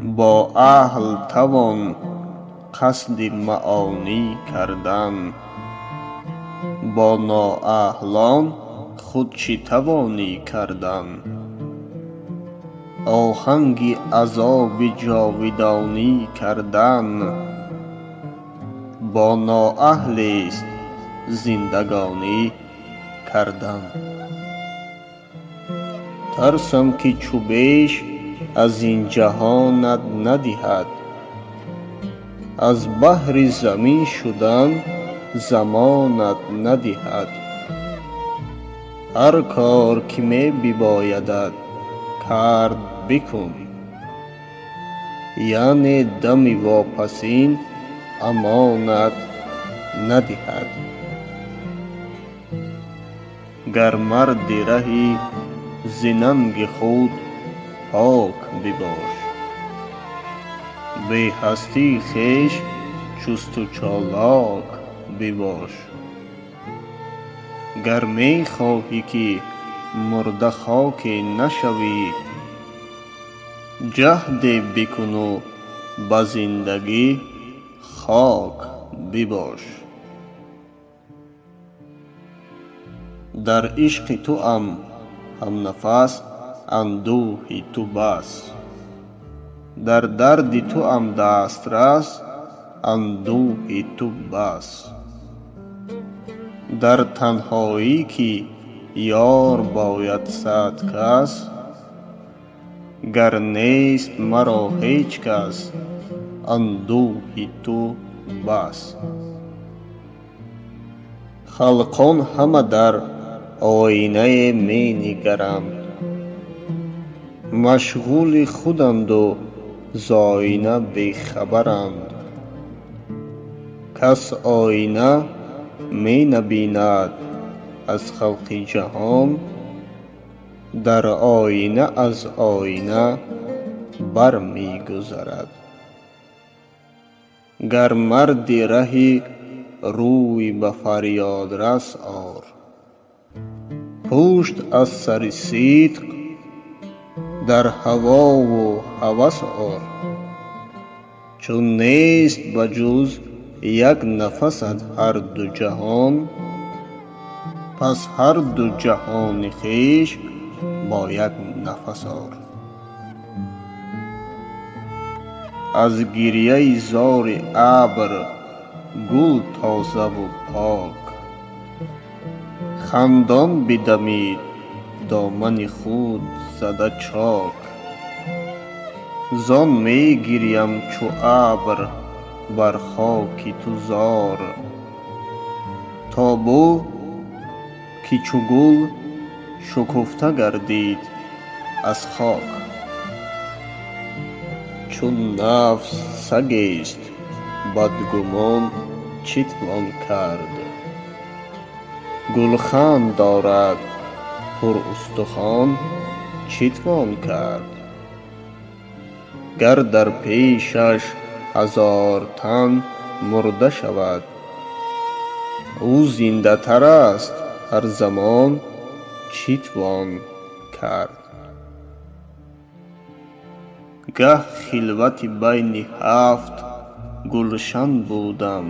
Бо аҳл тавон қасди маонӣ кардан, бо ноаҳлон худ чӣ тавонӣ кардан? Оҳанги азоби ҷовидонӣ кардан бо ноаҳлист зиндагонӣ кардан. Тарсам, ки чу беш аз ин ҷаҳонат надиҳад, аз баҳри замин шудан замонат надиҳад. Ҳар кор, ки мебибоядат кард, бикун, яъне дами вопасин амонат надиҳад. Гар марди раҳӣ, зи нанги худ пок бибош, бе ҳастии хеш чусту чолок бибош. Гар мехоҳӣ, ки мурда хоке нашавӣ, ҷаҳде бикуну ба зиндагӣ хок бибош. Дар ишқи туам, ҳамнафас, андӯҳи ту бас, дар дарди туам дастрас, андӯҳи ту бас. Дар танҳоӣ, ки ёр бояд сад кас, гар нест маро ҳеҷ кас, андӯҳи ту бас. Халқон ҳама дар оинае менигаранд, машғули худанду з оина бехабаранд. Кас оина менабинад аз халқи ҷаҳон, дар оина аз оина бармегузарад. Гар марди раҳӣ, рӯй ба фарёдрас ор, пушт аз сари сидқ дар ҳавову ҳавас ор. Чун нест ба ҷуз як нафасат ҳар ду ҷаҳон, пас ҳар ду ҷаҳони хеш бо як нафас ор. Аз гирьяи зори абр гул тозаву пок, хандон бидамид домани худ зада чок. Зон мегирьям чу абр бар хоки ту зор, то бу, ки чу гул шукуфта гардид аз хок. Чун нафс сагест бадгумон, чӣ твон кард? Гулхан дорад пурустухон, чӣ твон кард? Гар дар пешаш ҳазор тан мурда шавад, ӯ зиндатар аст ҳар замон, чӣ твон кард? Гаҳ хилвати байни ҳафт гулшан будам,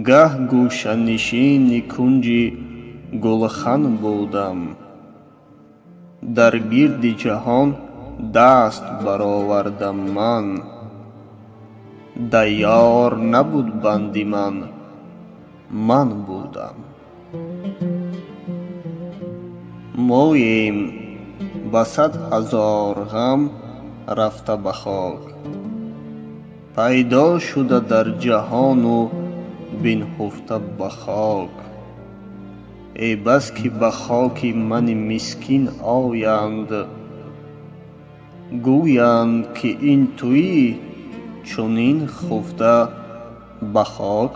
гаҳ гӯшанишини кунҷи гулхан будам. Дар гирди ҷаҳон даст баровардам ман, дайёр набуд банди ман, ман будам. Моем ба сад ҳазор ғам рафта ба хок, пайдо шуда дар ҷаҳону бинҳуфта ба хок. Эй бас ки ба хоки мани мискин оянд, гӯянд, ки ин туӣ чунин хуфта ба хок.